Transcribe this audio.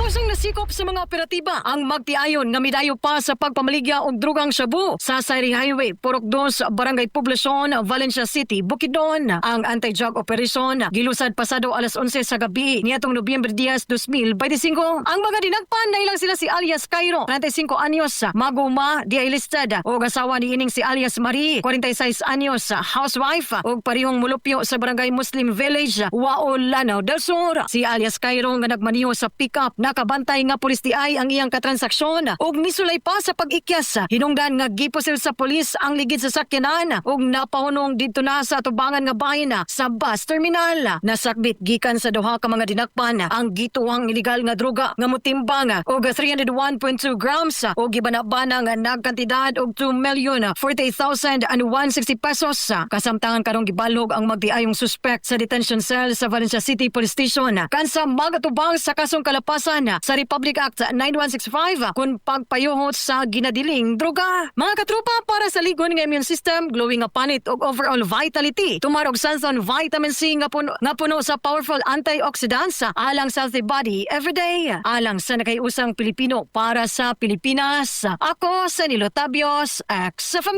Kataosang nasikop sa mga operatiba ang magtiayon nga midayo pa sa pagpamaligya og drugang shabu sa Sayri Highway, Purok 2, Barangay Poblacion, Valencia City, Bukidnon. Ang anti-drug operation gilusad pasado alas 11 sa gabi niadtong Nobyembre 10, 2025. Ang mga dinagpan na ilang sila si alias Cairo, 35 anyos, maguma, di ay listed, og asawa ni ining si alias Marie, 46 anyos, housewife, og parihong mulupyo sa Barangay Muslim Village, Wao, Lanao del Sur. Si alias Cairo nga nagmaniho sa pickup, nakabantay nga pulis di ay ang iyang katransaksyon og misulay pa sa pag-ikyas. Hinungdan nga gipusil sa pulis ang ligid sa sakyanan og napahunong didto na sa atubangan nga bahin sa bus terminal. Nasakbit gikan sa duha ka mga dinakpan ang gituwang illegal nga droga nga motimbang og 301.2 grams og gibana-bana nga nagkantidad og 2,048,160 pesos. Kasamtangan karong gibalhog ang magdiayong suspect sa detention cell sa Valencia City Police Station kansa magatubang sa kasong kalapasan sa Republic Act 9165 kun pagpayuhot sa ginadiling droga. Mga katropa, para sa ligon nga immune system, glowing nga panit ug overall vitality, tumar og Sanson Vitamin C nga puno sa powerful antioxidants alang sa healthy body everyday. Alang sa nakahiusang Pilipino para sa Pilipinas. Ako sa Nilo Tabios, XFM.